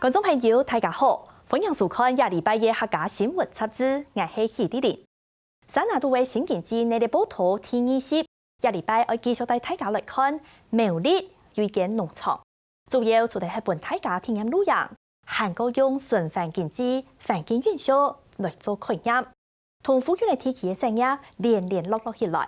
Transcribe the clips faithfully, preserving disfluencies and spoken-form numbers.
觀眾朋友，大家好，歡迎收看這禮拜个客家新聞雜誌，𠊎係許麗玲。沙拿肚个新經濟內底報導第二集，這禮拜愛繼續帶大家來看苗栗有一間農場，主要除了係分大家體驗露營，還過用循環經濟、環境永續來做概念。 同附近个地區个產業連連絡絡起來，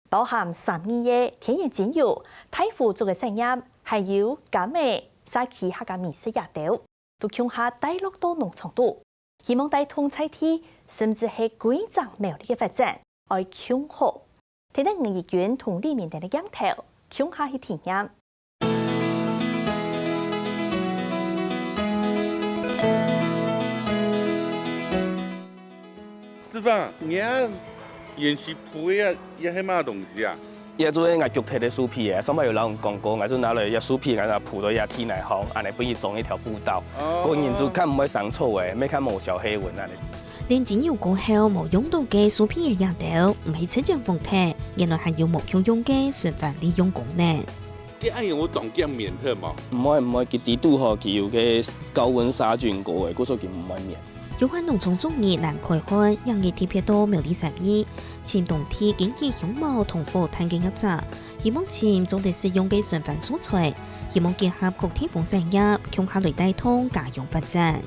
包含三義个天然精油、大湖竹个產業，還有柑仔、社區客家美食這兜，都共下帶落到農場肚，希望帶動在地，甚至係歸隻苗栗个發展，愛共好。聽聽吳怡君同李明德个鏡頭，共下去體驗。 志芳，你啊，原始鋪个也，也係麼東西啊？也就係𠊎腳踢个樹皮个，上擺有人講過，𠊎就拿來這樹皮，𠊎拿鋪到這地泥項，恁樣分佢種一條步道。哦。個人就較毋會生草个，乜較無消害蚊恁樣。煉精油過後無用到个樹皮个這兜，毋係直接放忒，原來還有無共用个循環利用功能。 該恁樣會當遽搣忒無？毋會，毋會，佢底肚吼，佢有个高溫殺菌過个，故所佢毋會搣。有關農場主人蘭開漢，這日特別到苗栗三義，尋當地經營香茅同火炭个業者，希望尋做得使用个循環素材，希望結合各地方產業，共下來帶動家鄉發展。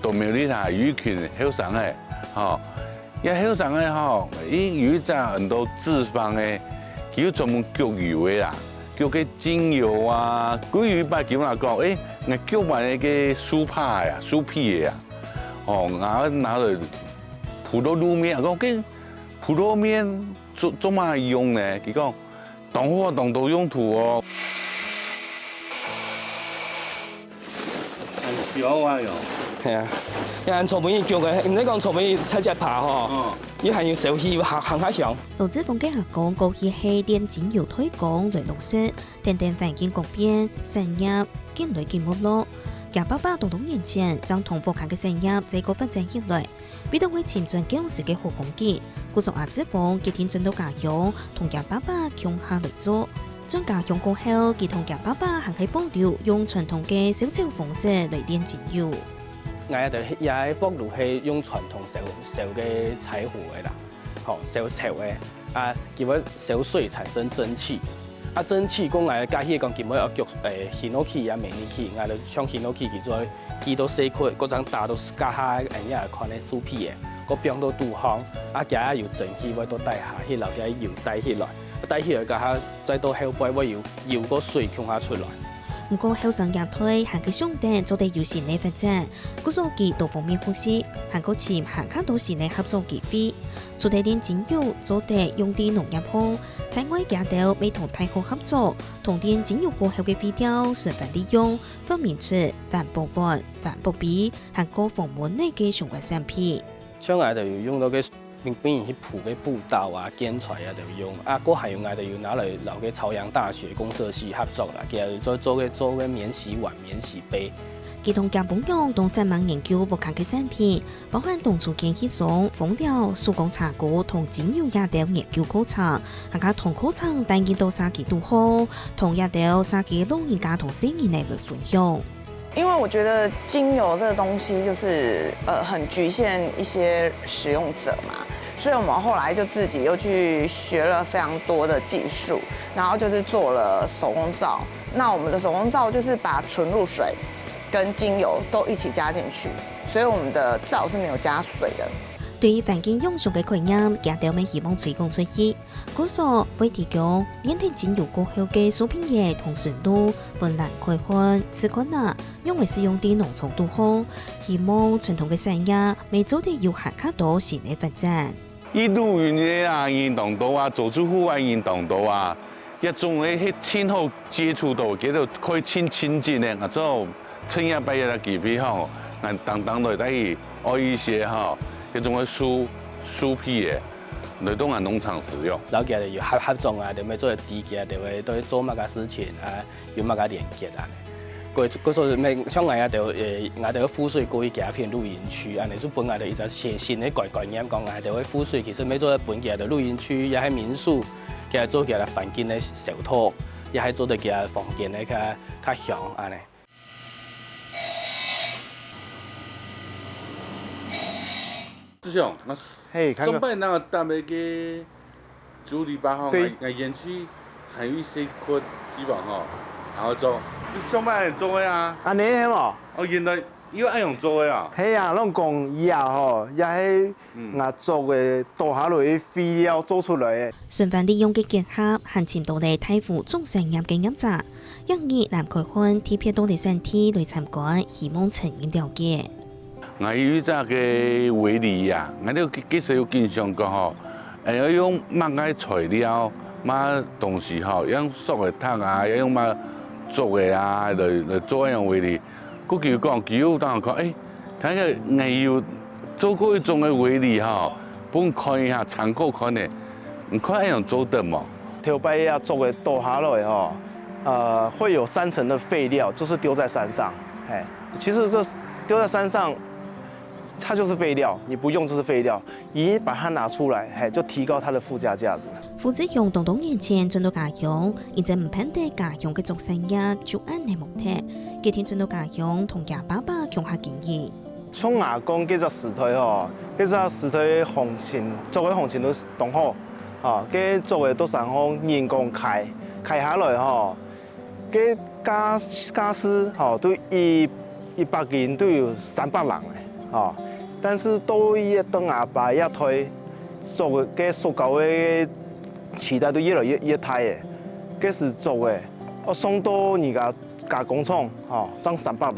到苗栗啊，有一群後生个，吼， 這後生个吼，佢有一隻安到志芳个，佢有專門焗油个啦，焗个精油啊。佢有一擺佢同𠊎講：「欸，𠊎焗完个樹杈个啊，樹皮个啊，吼，𠊎拿來鋪到路面。」𠊎講：「該鋪路面做，做麼用呢？」佢講： 當好啊，當多用途哦。很香啊喲。係啊，這恁草本佢腳个，毋使講草本佢菜只爬吼，嗯。佢還有燒氣，行，行較香。羅志峰个阿公過去係煉精油推廣來落實，等等環境改變，產業緊來緊沒落。厥爸爸當多年前，正同屋下个產業再過發展起來， 為著愛尋轉舊時个好光景，故所阿志峰決定轉到家鄉，同厥爸爸共下來做。轉家鄉過後，佢同厥爸爸還係保留用傳統个燒草方式來煉精油。𠊎兜也係屋路係用傳統燒，燒个柴火个啦，吼，燒柴个。 啊，佢會燒水產生蒸汽。啊，蒸汽講來，假使講佢會愛焗，誒，hinoki也免得去，𠊎兜像hinoki佢做，佢都細塊，該張打到加下恁樣款个樹皮个，該放到肚項，啊，佢也有蒸汽會到底下，去摎佢油帶起來，帶起來，該下再到後背會有油个水共下出來。毋過後生一代還係想得做得有新个發展，故所佢多方面學習，還過尋還較多新个合作機會。 除忒煉精油做得用在農業項，在外佢兜乜同大學合作，同煉精油過後个廢料循環利用，發明出環保碗、環保杯，還過防蚊仔个相關產品。像𠊎兜有用到个，平平去鋪个布道啊、建材啊都有用。啊，過還有𠊎兜有拿來摎个朝陽大學公社系合作啦，佢兜做，做个，做个免洗碗、免洗杯。佢同厥餔娘當煞猛研究屋下个產品， 包含當初間歇種、芳療、手工茶箍同精油這兜研究課程，還加同課程帶入到社區肚項，同這兜社區个老人家同細人仔來分享。因為我覺得精油這個東西就是，呃，很局限一些使用者嘛，所以我們後來就自己又去學了非常多的技術，然後就是做了手工皂。那我們的手工皂就是把純露水跟精油都一起加進去，所以我們的皂是沒有加水的。 對於環境永續个概念，佢兜乜希望推廣出去。故所會提供煉忒精油過後个樹皮葉同純露，分蘭開漢、試看啊，用來使用在農場肚項，希望傳統个產業乜做得有還較多新个發展。一路運个啊，人當多啊，做住戶啊，人當多啊，這種个係盡好接觸到，佢兜可以親，親近个，啊，做趁這擺个機會吼，𠊎當當來帶去愛一些吼，這種个樹，樹皮个，來到𠊎農場使用。摎佢兜有合，合作啊，就愛做得知佢兜會，都會做麼个事情啊，有麼个連結啊。故，故所以，像𠊎兜，呃，𠊎兜个滬水過去佢片露營區，恁樣就分𠊎兜一隻新，新个概，概念，講𠊎兜个滬水其實愛做得分佢兜露營區，也係民宿，佢做佢兜環境个消毒，也係做得佢房間个較，較香，恁樣。想，啊，嘿，看过。上擺那个搭个个竹篱笆吼，对。𠊎，𠊎園區還有一些个地方吼，然後做，你上擺做个啊？安尼係無？哦，原來又愛用做个啊？係啊，攏講以後吼，也係嗯。𠊎做个倒下來个廢料做出來个。循環利用个結合，還尋到了大湖總產業个業者， 這日南開墾特別到了產地來參觀，希望親身了解。𠊎有一隻个圍籬啊，𠊎就其，其實有印象講吼，誒，愛用麼个材料、麼東西吼，用塑个殼啊，愛用麼竹个啊，來，來做一樣圍籬。佢就講，佢有當看，誒， 佢个𠊎有做過一種个圍籬吼，分你看一下，參考看呢。你看恁樣做得無？頭擺啊，竹个倒下來吼，呃，會有三層的廢料，就是丟在山上。嘿，其實這丟在山上，它就是廢料，你不用就是廢料。你把它拿出來，嘿，就提高它的附加價值。 胡志雄當多年前轉到家鄉，因為毋盼得家鄉个竹產業就恁呢無忒，決定轉到家鄉同厥爸爸共下經營。像𠊎講，該隻時代吼，該隻時代行情，竹个行情都當好，吼，該竹个都上好人工開，開下來吼， 該價，價數吼，都一，一百斤都有三百零个吼。但是到一等阿爸一代，做个該塑膠个期待都越來越，越大个。該時做个，哦，送到人家加工廠吼，正三百零。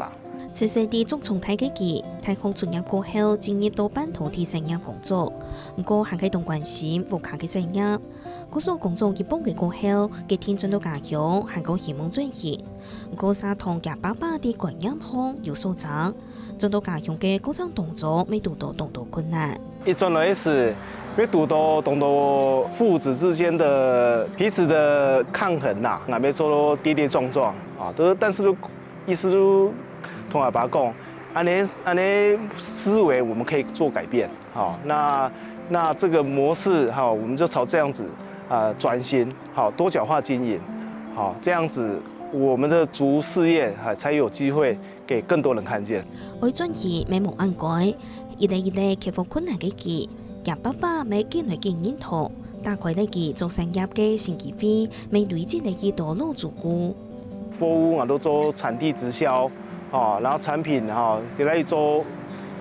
自細在竹廠大个佢，大學卒業過後，進入到半導體產業工作，毋過還係當關心屋下个產業。 故所工作一半个過後，決定轉到家鄉，還過希望轉型。毋過，煞同厥爸爸在觀念項有所差，轉到家鄉个過程當中，乜堵到當多困難。一轉來時，乜堵到當多父子之間的彼此的抗衡呐，𠊎乜做跌跌撞撞啊，都，但是都，意思都同阿爸講，恁呢，恁呢思維我們可以做改變。 好，那，那這個模式，好，我們就朝這樣子，呃，轉型，好，多角化經營，好，這樣子我們的竹事業，哈，才有機會給更多人看見。愛轉型乜無恁該，一個一個克服困難个佢，厥爸爸乜緊來緊認同，打開了佢做產業个新機會，乜累積了一多老主顧。 貨物啊，都做產地直銷，吼，然後產品，吼，給佢做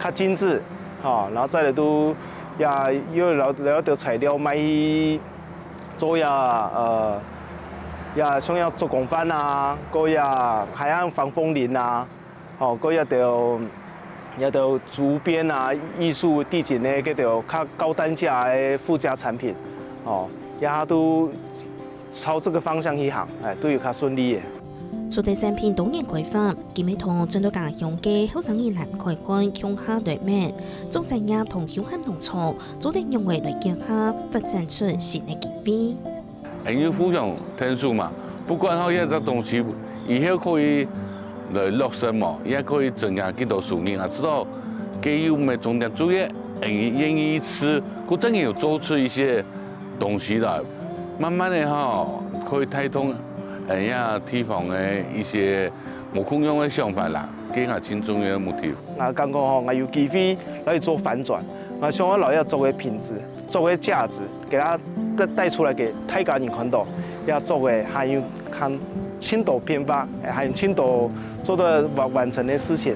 較精緻，吼，然後再來都也有了，了解材料賣去做呀，呃，呀，像要做工飯啊，過呀，還有防風林啊，吼，過呀，都，也都竹編啊，藝術地景呢，這都較高單價的附加產品，吼，也都 朝這個方向去行，哎，都有較順利个。竹个產品多元開發，今日同轉到家鄉个後生人南開墾共下來面，竹產業同休閒農場做得仰會來結合，發展出新个機會。因為互相𢯭手嘛，不管好這隻東西以後可以來落實無，也可以增加幾多收入啊，知道佢有麼重點注意，願意願意試，故正有做出一些 東西來，慢慢个吼，可以帶動，呃，這地方个一些無共樣个想法啦，這个盡重要个目的。𠊎感覺吼，𠊎有機會來做翻轉，𠊎想要摎這竹个品質、竹个價值，給它帶，帶出來給大家人看到，這竹个還有，還盡多變化，還有盡多做得完，完成个事情。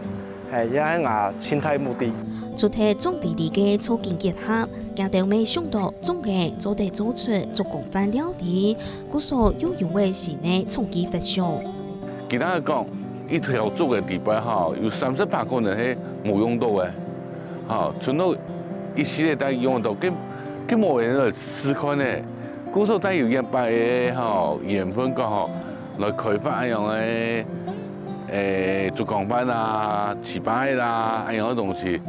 哎，也係𠊎盡大目的。除忒總比例个促進結合，這兜乜想到總个做得做出竹工飯料理，故所又有位新个創意發想。其他講，一條竹个底背吼，有三十趴可能係無用到个，吼，存到一息仔才用到，佢，佢無人來試看呢。故所才有一擺个吼，緣分講吼，來開發恁樣个 誒，竹工飯啊、粢粑仔啦，恁樣个東西。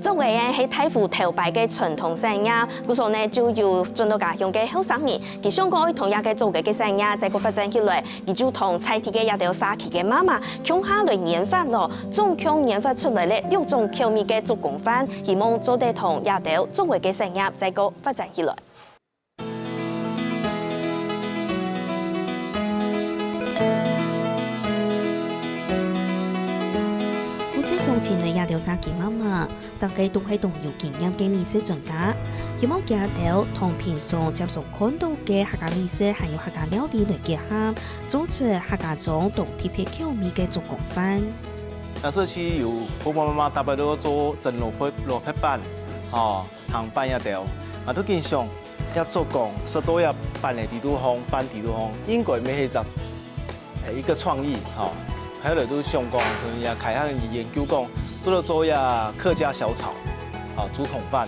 竹仔係大湖頭擺个傳統產業，故所呢就有轉到家鄉个後生人，佢想講愛同這个竹仔个產業再過發展起來，佢就同在地个這兜社區个媽媽共下來研發咯，總共研發出來了六種口味个竹工飯，希望做得同這兜竹仔个產業再過發展起來。 胡志鄉親个這兜社區媽媽，大家都係當有經驗个美食專家，希望佢兜同平常接觸看到个客家美食還有客家料理來結合，做出客家庄當特別口味个竹筒飯。 那社區有婆婆媽媽大部分都做蒸蘿蔔、蘿蔔粄，吼，糖粄這兜，啊，都緊想，這做工食到這粄个底肚項、飯底肚項，應該乜係一隻，誒，一個創意，吼。還有就想講，可能也開始研究講，做得做這客家小炒，啊，竹筒飯，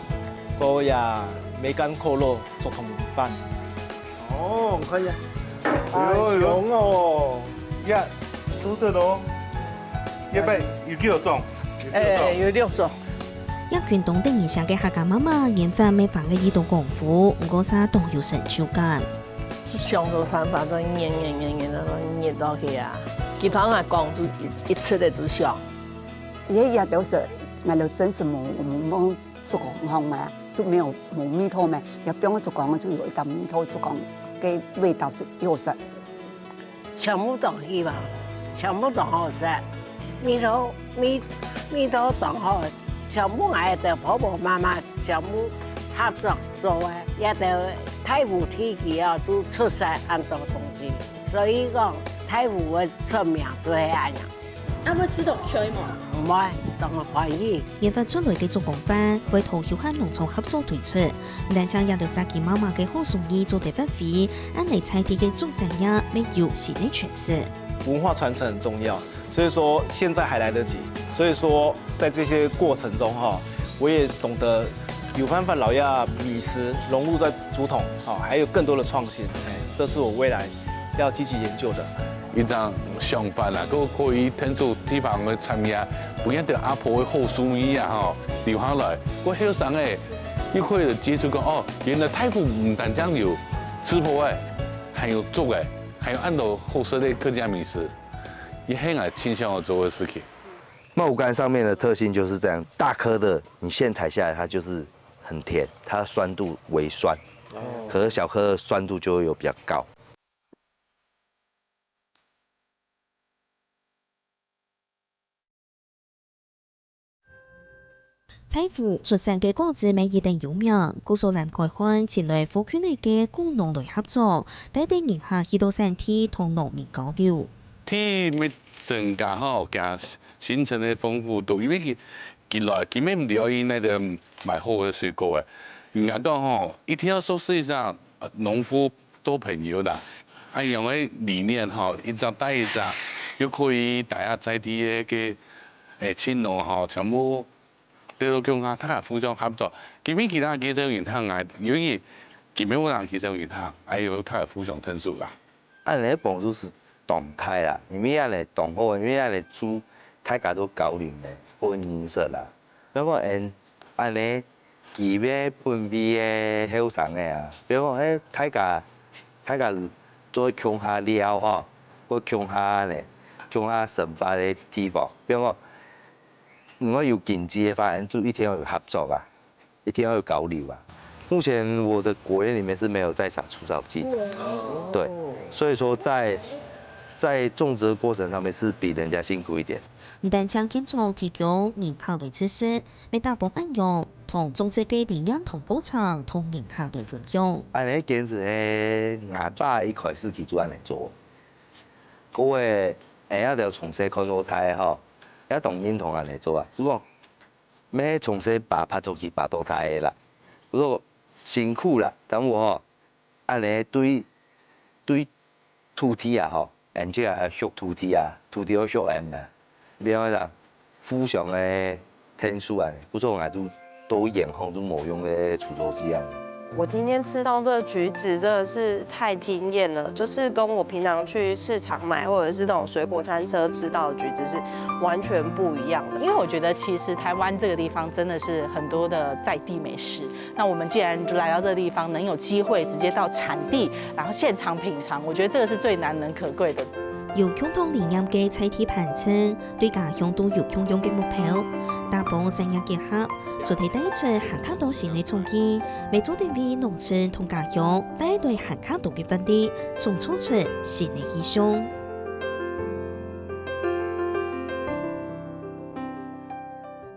過這梅乾扣肉竹筒飯。哦，你看一下，哎呦，哎呦，雄哦，呀，做得哦。 一百有幾多種？有幾多種？哎，有六種。這群當得人惜个客家媽媽，研發乜花个一多功夫，毋過煞當有成就感。想个辦法，就研研研研，研到去啊！佢同𠊎講，就一一直个就想。也也都是，買了真什麼，我們摸做工好嘛，就沒有沒味道嘛，要不用做工就有一點味道，做工个味道就又是。 全部當希望，全部當好食，味道味味道當好，全部𠊎兜婆婆媽媽全部合作做个，這兜大湖地區哦，就出產恁多東西，所以講大湖个出名就係恁樣。啊，會食到膾無？毋會，當歡喜。研發出來个竹筒飯，會同休閒農場合作推出， 毋單淨這兜社區媽媽个好手藝做得發揮，恁呢在地个竹產業乜有新个詮釋。文化傳承很重要，所以說現在還來得及。所以說在這些過程中哈，我也懂得有辦法老亞米食融入在竹筒，哈，還有更多的創新，哎，這是我未來要積極研究的。一張想法啦，都可以聽出地方个產業，不見得阿婆个好手藝啊，吼，留下來，過後生个 又可以接觸講，哦，原來大湖毋單淨有食補个，還有竹个，還有恁多好食个客家美食，也係𠊎盡想要做个事情。茂柑上面的特性就是這樣，大顆的，你現採下來它就是很甜，它酸度微酸，哦。可是小顆的酸度就會有比較高。 大湖出產个果子乜一等有名，故所蘭開漢請來附近个果農來合作，帶等人客去到產地同農民交流。第一乜增加吼，佢行程个豐富度，因為佢佢來佢乜毋知愛去哪位買好个水果个。人家講吼，一定要熟識一下，呃，農夫 做朋友啦。恁樣个理念吼，一隻帶一隻，又可以大家在地个，誒，親友吼，全部對到共下，大家互相合作。今日其他幾種人客來，因為今日有人幾種人客，還有大家互相𢯭手啦。恁樣个幫助係當大啦，因為恁樣當好，因為恁樣就大家都交流呢，好認識啦。 所以講，𠊎恁呢，佢个本位个後生个啊，比如講，誒，大家大家做共下尞吼，過共下呢，共下生活个地方，比如講，如果有經濟个發展，就一定要有合作啊，一定要有交流啊。目前我的果園裡面是沒有在撒除草劑的，對，所以說在在種植的過程上面是比人家辛苦一點。毋單淨建築提供人客來食食， 乜打幫恁樣，同種植个理念同過程同人客來分享。恁呢堅持係𠊎爸一開始佢就恁呢做。各位，𠊎也從細看到大吼，也當認同恁呢做啊。就講，乜從細爸拍出去，爸到大个啦。就講辛苦啦，但係吼， 恁呢對對土地啊吼，𠊎這下愛惜土地啊，土地愛惜𠊎啊，變做互相个𢯭手啊，不過𠊎都都眼紅都無用个除草劑啊。我今天吃到这个橘子真的是太惊艳了，就是跟我平常去市场买或者是那种水果摊车吃到的橘子是完全不一样的。因为我觉得其实台湾这个地方真的是很多的在地美食， 那我们既然就来到这个地方，能有机会直接到产地，然后现场品尝，我觉得这个是最难能可贵的。有共同理念个在地盤撐，對家鄉都有共樣个目標，打幫產業結合，做得帶出還較多新个創意，乜做得為農村同家鄉帶來還較多个活力，創造出新个氣象。